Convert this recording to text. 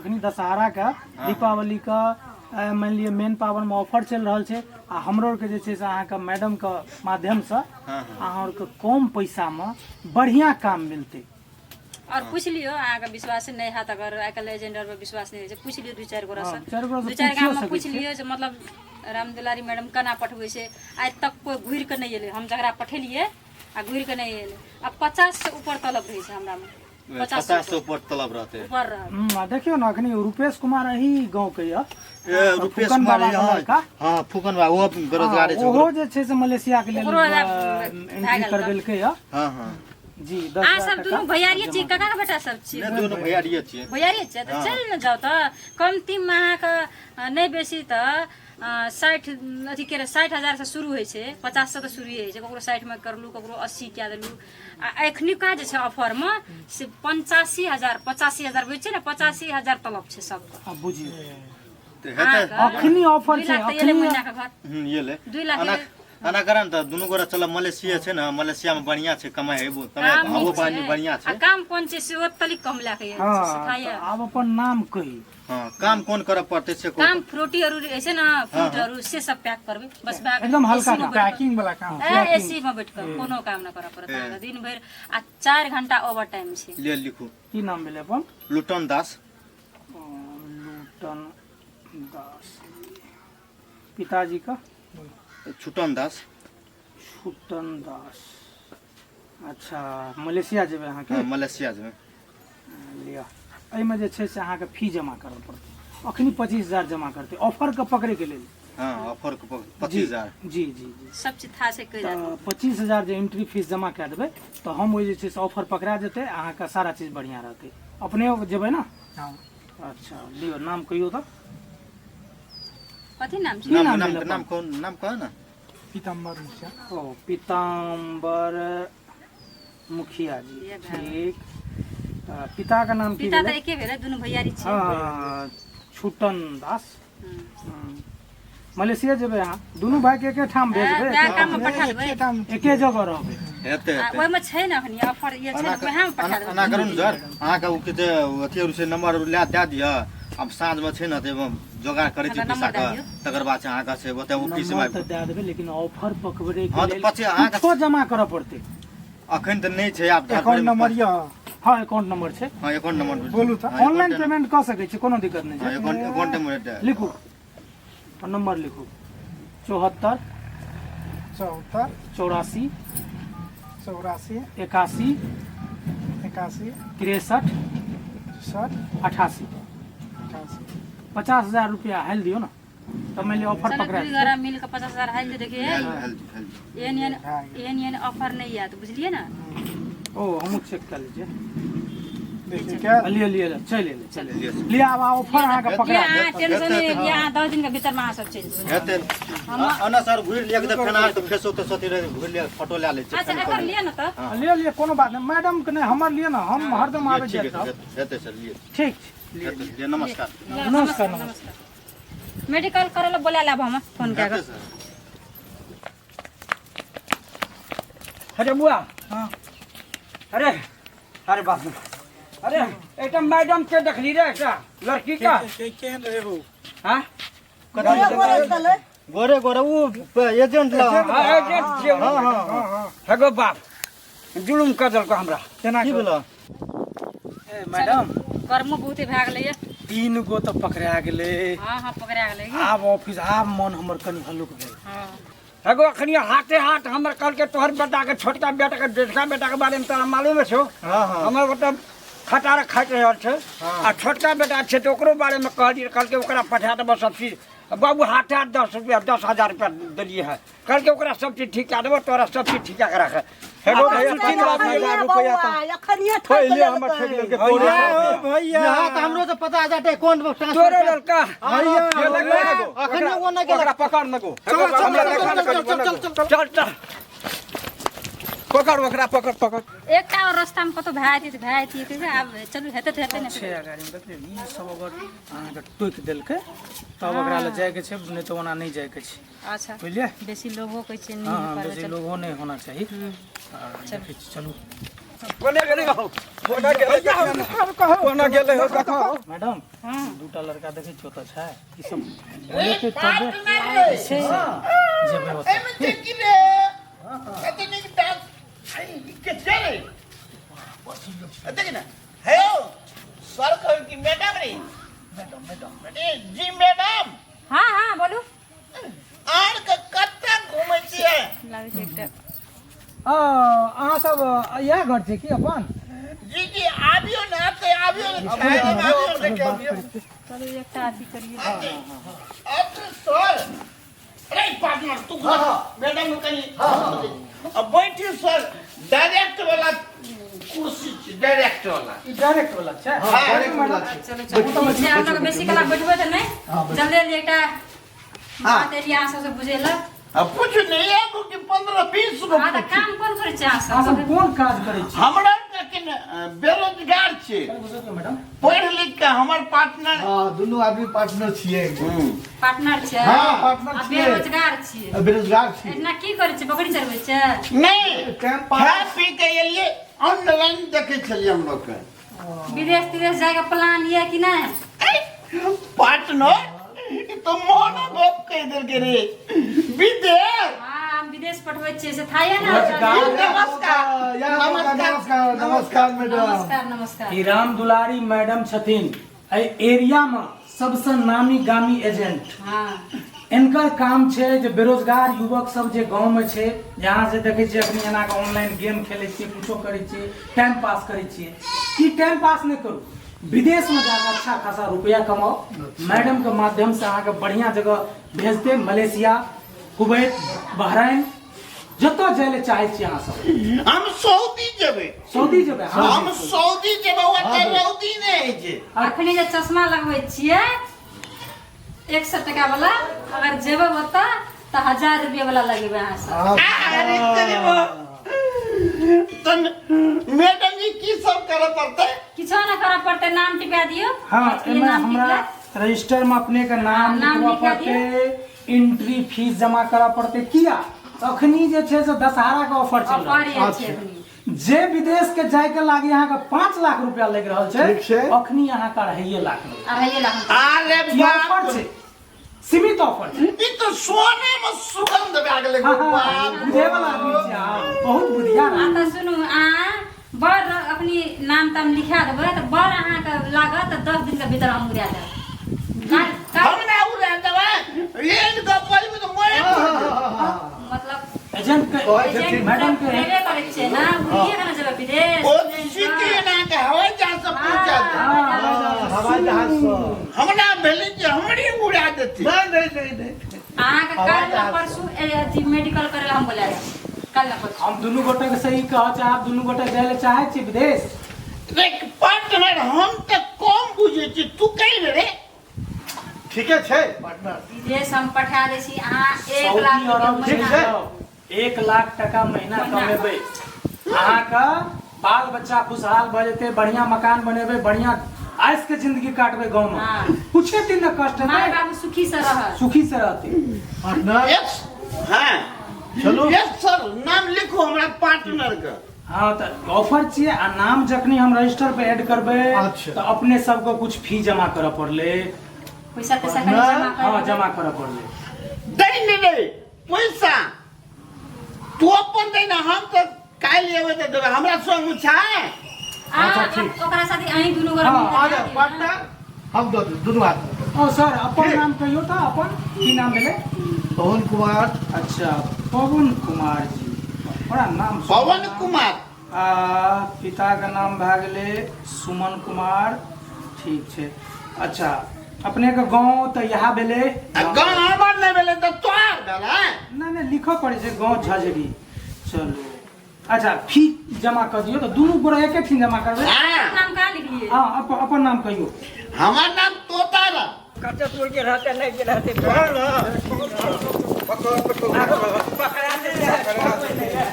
अखनी दशहरा के दीपावली के मानि लिअ मेन पावनमे ऑफर चलि रहल छै आ हमरो आरके जे छै से अहाँके मैडमके माध्यमसँ हँ हँ अहाँ आरके कम पैसामे बढ़िआँ काम मिलतै। और पूछि लियौ, अहाँके विश्वास नहि हैत अगर आइ काल्हि एजेंट आर पर विश्वास नहि होइ छै, पूछि लियौ दू चारि गोरा हँ, से, चारि गोरा से दू चारि पुछियो गाममे सकै पूछि छियै। लियौ जे मतलब रामदुलारी मैडम केना पठबै छै। आइ तक कोइ घुरि कऽ नहि एलै, हम जकरा पठेलियै आ घुरि कऽ नहि एलै। आ 50 से ऊपर तलब रहै छै हमरामे, 50 50 से ऊपर तलब रहतै, ऊपर रहत। आ देखियौ ने अखनी रूपेश कुमार एही गाँव के यऽ, ए रूपेश फूकन कुमार बाबा के यहाँ लड़का। हँ, फूकन बाबा, ओहो बेरोजगारे छै। ओहो जे छै से मलेशिया के लेल ओकरो भए एंट्री गेल। करबेलकै यऽ। हँ हँ जी, 10 अहाँ हजार सब टका दुनू भैयारिये छियै, काका के बेटा सब छियै? नहि, दुनू भैयारिये छियै। भैयारिये छियै तऽ चलि ने जाउ। तऽ कमतीमे अहाँके नहि बेसी तऽ 60 अथी के 60 हजार से शुरू होइ छै, 50 से तऽ शुरू होइ छै। ककरो 60मे करलू, ककरो 80 कए देलू। आ एखनुका जे छै ऑफरमे से 85 हजार, 85 हजार बुझै छै ने, 85 हजार तलब छै सबके। आब बुझियौ। तऽ हेतै। अखनी ऑफर दुई छै लाख तऽ एलै अखनी महीनाके घर। एलै। 2 लाख एना एलै। एना करऽ ने तऽ दुनू गोरा चलब मलेशिया छै ने, मलेशिया मे बढ़िया छै कमाइ, हेबो कमाइ, काम हवो नीक पानी छै। बढ़िया आ छै। काम कोन छै सेहो तनिक कम लए के हँ सिखाइए। तऽ आब अपन नाम कही। हँ, काम कोन करऽ पड़तै से कहू। काम फ्रूटी आरू रहै छै ने, फ्रूट आरू से सब पैक करबै, बस भए गेलै। एकदम हल्का AC मे काम। बैठ कऽ। पैकिंग वाला काम। एसी में बैठ कऽ कोनो काम नहि करऽ पड़त अहाँके दिन भरि आ 4 घंटा ओवर टाइम छै। ले लिखू। की नाम भेलै अपन? लुटन दास। लूटन दास। पिताजी का? छुटन दास। छुटन दास। अच्छा, मलेशिया जेबै अहाँके? हँ, मलेशिया जेबै। लिअ, एहिमे जे छै से अहाँके फी जमा करऽ पड़तै। अखनी 25,000 जमा करतै ऑफरके पकड़ैके लेल। हँ, ऑफर के 25,000। जी जी जी। सब चीज था से कहि तऽ 25,000 जे एंट्री फीस जमा कए देबै तऽ हम ओहि जे छै से ऑफर पकड़ा जेतै, अहाँके सारा चीज बढ़िआँ रहतै। अपने जेबै ने? हँ। अच्छा, लिअ, नाम कहियौ तऽ। कथी नाम छै? नाम नाम नाम भेल? नाम कौन नाम कह ने। पीताम्बर मुखिया। ओ, पीताम्बर मुखिया जी। ये भए ठीक। पिताके नाम की पिता तऽ भेलै? एके भेलै, दुनू भैयारी छै। हँ, छूटन दास। मलेशिया जेबै अहाँ दुनू भाई के एके ठाम भेजबै? वएह काममे पठा देबै। एकेठाम। एके जगह रहबै। हेतै। आ हेतै। ओहिमे छै ने अखनी ऑफर ये छै ने, वएहमे पठा देबै। एना करू ने सर, अहाँके ओ के जे अथी आर छै, नंबर लए दए दिअ। आब साँझमे छै ने तऽ जोगाड़ करै छी हमरा नंबर पैसाके। दए दियौ। तकर बाद छै अहाँके से ओतऽ ऑफिसमे नंबर तऽ दए देबै, लेकिन ऑफर पकड़ै हँ, के तऽ लेल अहाँके कुछो जमा करऽ पड़तै। अखन तऽ नहि छै आब। अकाउंट नंबर यऽ? हँ, अकाउंट नंबर छै। हँ, अकाउंट नंबर। बोलू तऽ। ऑनलाइन पेमेंट कऽ सकै छी, कोनो दिक्कत नहि हँ, छै। अकाउंट नंबर दए। लिखू, नंबर लिखू, 74 74 84 84 81 81 63 63 88। 88। 50,000 रुपया हालि दियौ ने तऽ मानि लिअ ऑफर चलो, पकड़ा दुई जेतै। गोरा मिल के 50,000 हाल दे देखिए। Help help help. एहन एहन एहन एहन ऑफर नहीं आयत, बुझलिए ने? ओ, हमहूँ चेक कऽ लै छियै। देखियौ क्या। लिअ लिअ लिअ, चलि एलै, चलि लिअ। एलै। लिअ, आब ऑफर अहाँके ये पकड़ा अहाँ टेंशन नहीं लिअ, अहाँ 10 दिन के भीतर में अहाँ सब चलि जेबै। हेतै। ओना सर घुरि लिअ तऽ फेर अहाँके फेसो तेसो अथी रहै, घुरि लिअ, फोटो लए लै छी। अच्छा, एकर लिअ ने तऽ। लिअ लिअ, कोनो बात नहि। मैडम के नहि, हमर लिअ ने, हम हरदम आबै ठीक जाइत रहब। हेतै सर, लिअ। ठीक छै। हेतै, लिअ, नमस्कार। नमस्कार, नमस्कार। मेडिकल करे ला बोला लाब, हम फोन कए हेतै कऽ। सर। अरे बुआ। हाँ। अरे अरे बाप रे, अरे एकटा मैडम के देखली रे, एकटा लड़की का। केहन रहे हो? हाँ। गोरे गोरे उ एजेंट लग? हाँ, एजेंट छियै। हाँ हाँ हाँ हाँ। हेगो बाप, जुलुम कर देलको हमरा। केना? की भेलो? ए मैडम। गर्मो बहुते भए गेलैए। तीन गो तऽ पकड़ा गेलै। हँ हँ, पकड़ा गेलै की? आब ऑफिस, आब मन हमर कनि हल्लुक भेल। हँ। हेगो, अखनी हाथे हाथ हमर कहलकै तोहर बेटा के, छोटका बेटा के, जेठका बेटा के बारे में तोरा मालूम छौ? हाँ हाँ। हमर बेटा खटार खाइत रहल छै आ छोटका बेटा छै तऽ ओकरो बारे में कहलियै, कहलकै ओकरा पठा देबो सब चीज। बाबू, हाथे हाथ 10 रुपया, 10,000 रुपया देलियै है। कहलकै ओकरा सब चीज ठीक कए देबो, तोरा सब चीज ठीक कए के राख। हेगो भैया, 50,000 रुपया तऽ पहिले हमर ठकि लेलकै तोरे। भैया। यहाँ तऽ हमरो तऽ पता जाटे कोन तोरे लड़का। भैया। अखन वो नहि गेलक। ओकरा पकड़ न गो। चल चल चल चल चल चल चल। चल चल। पकड़ ओकरा, पकड़ पकड़। एकटा और रास्तामे कतौ भए जेतै, भए जेतै। आब चलू, हेतै तऽ हेतै ने। छै अगाड़ीमे देखलियै ने, ई सब अगर अहाँके टोकि देलकै तब ओकरा लए जाइके छै, नहि तऽ ओना नहि जाइके छै। अच्छा। बुझलियै? बेसी लोभो कहै छै हँ नहि हँ करबै। बेसी चलू। लोभो नहि होना चाही। देखै छी, चलू। कोना गेलै हो, कोना गेलै, कोना गेलै हो, देखो। मैडम। हँ। दूटा लड़का देखै छियै ओतऽ छै ई सब बोलेतै तबे जे छै से जेबै ओतऽ। एहिमे छै की रे कते नीक डांस के छै रे देख ने हे सर कहै कि मैडम रे मैडम मैडम जी मैडम। हाँ हाँ बोलू। आर के कतऽ घुमै छियै? लागै छै एकटा अहाँ सब इएह घर छै की अपन? जी जी आबियो ने आते आबियो ने छाया में आबियो ने। चलू एकटा अथी करिए। अरे सर अरे पार्टनर तू मैडम कनी अब बैठी सर डायरेक्ट वाला कुर्सी छै डायरेक्ट वाला। ई डायरेक्ट वाला छै? हाँ, डायरेक्ट वाला छै। चलू चलू ठीक छै, अहाँ लोग बेसी कला बैठबै तऽ नहि, जल्दी जल्दी एकटा बात एलियै अहाँ सबसँ बुझेलक। अब कुछ नहीं एगो कि 15-20 गो। हाँ तऽ काम कोन करै छियै अहाँ अहाँ सब? सब कोन काज करै छी? हमरा के बेरोजगार छियै, मैडम पढ़ि लिख के हमर पार्टनर। हाँ दुनू आदमी पार्टनर छियै। पार्टनर छियै? हाँ पार्टनर आ छियै। बेरोजगार छियै? बेरोजगार छियै। एतना की करै छियै, बकरी चरबै छियै? नहीं टाइम खा पास पी के एलियै ऑनलाइन देखै छलियै हम लोग के। विदेश तिदेश जायके प्लान यऽ कि नहि? पार्टनर ई तो मोनो गप कहि देलकै रे विदेश। हाँ हम विदेश पठबै छियै से था ने। नमस्कार नमस्कार नमस्कार मैडम। नमस्कार नमस्कार। ई राम दुलारी मैडम छथिन एहि एरिया में सबसे नामी गामी एजेंट। हाँ इनकर काम छै जे बेरोजगार युवक सब जे गांव में छै, जहाँ से देखै छियै अखनी एना के ऑनलाइन गेम खेलै छियै, कुछो करै छियै, टाइम पास करै छियै, ई टाइम पास नहि करू, विदेश में जाकर अच्छा खासा रुपया कमाओ। मैडम के माध्यम से अहाँके बढ़िया जगह भेजते, मलेशिया, कुवैत, बहराइन, जतऽ जाय ले चाहै छियै अहाँ सब। हम सऊदी जेबै। सऊदी जेबै? हाँ हम सऊदी जेबै, ओतऽ रौदी नहि होइ छै। अखनी जे चश्मा लगबै छियै 100 टका वाला, अगर जेबै ओतऽ तऽ 1000 रुपया वाला लगेबै अहाँ सब। अरे तेरी माँ। तन मैडम जी की सब करऽ पड़तै? किछो नहि करऽ पड़तै, नाम टिपा दियौ। हाँ अथी एमे नाम हमरा टिपला। रजिस्टर में अपने के नाम हाँ, नाम लिखबऽ लिखा पड़तै, एंट्री फीस जमा करऽ पड़तै। किया अखनी जे छै से दशहरा के ऑफर चल रहल ऑफर छै। ये छै अखनी। जे विदेश के जाय के लागी अहाँ के 5 लाख रुपया लागि रहल छै, ठीक छै। अखनी अहाँ के 2.5 लाख लगत। 2.5 लाख। अरे ई बाप ऑफर छै, सीमित ऑफर छै। ई तो सोने में सुगंध भए गेलै। हाँ, हाँ, बाप बुझे वाला आदमी छै अहाँ, बहुत बुधियार आ आदमी। तऽ सुनू, अहाँ बड़ अखनी नाम ताम लिखा देबै तऽ बड़ अहाँके लागत तऽ 10 दिन के भीतर हम उड़ा देब। काल्हि- हम ना उड़ा देबै, एक गप बोलबै तऽ मरे। मतलब एजेंट के कहै छथिन मैडम के हेबे करै छियै ना, उड़िए के ना जेबै विदेश। ओ सिटी एना के हवाई जहाज से पहुंचा दे। हवाई जहाज से हमरा भेलै जे हमरे उड़ा देतै। नहीं नहीं नहीं नहीं अहाँके काल्हि ना परसू अथी मेडिकल करै लए हम बोलाय छी, काल्हि ना परसू। हम दुनू गोटे के सही कहऽ चाहब, दुनू गोटे जाय ले चाहै छी विदेश? देख पार्टनर हम तऽ कम बुझै छी, तू कहि रे। ठीके छै पार्टनर। विदेश हम पठा दै छी अहाँ 1 सऊदी लाख रुपया अरब महीना। ठीक छै। 1 लाख टका महीना महीना। कमेबै, अहाँके बाल बच्चा खुशहाल भऽ जेतै, बढ़िया मकान बनेबै, बढ़िया आइस के जिंदगी काटबै गाँव में। हाँ। कुछे दिन न कष्ट माय हेतै, बाबू सुखी से रहत। सुखी से रहतै। पार्टनर यस हाँ चलू। यस सर नाम लिखू हमरा पार्टनर के। हाँ तऽ ऑफर छियै आ नाम जखनी हम रजिस्टर पे ऐड करबै अच्छा। तऽ अपने सबके कुछ फी जमा करऽ पड़लै। पैसा तैसा कनि जमा कर। हाँ जमा करऽ पड़लै। दै ने रे पैसा तू अपन दै ना, हम तऽ काल्हि एबै तऽ देबै, हमरा संग छै। आ ओकरा साथे अहीं दुनू गोरा हाँ, मिलके आ दए जाओ दियौ ना। पार्टनर हम दऽ देब दुनू आदमी। ओ सर अपन नाम कहियौ तऽ, अपन की नाम भेलै? पवन कुमार। अच्छा पवन कुमार जी, बड़ा नाम सुनल। पवन कुमार। आ पिता के नाम भए गेलै सुमन कुमार। ठीक छै। अच्छा अपने के गाँव तऽ इएह भेलै? आ गाँव हमर नहि भेलै तऽ तोहर भेलै? नहि नहि लिखऽ पड़ै छै गाँव झझरी। चलू अच्छा फी जमा कऽ दियौ तऽ दुनू गोरा एके ठीन जमा करबै। हाँ नाम कहाँ लिखलियै? हँ अपन नाम कहियौ। हमर नाम तोता रह। कते दूर के रहते नहीं के रहते। पकड़ पकड़। पकड़ा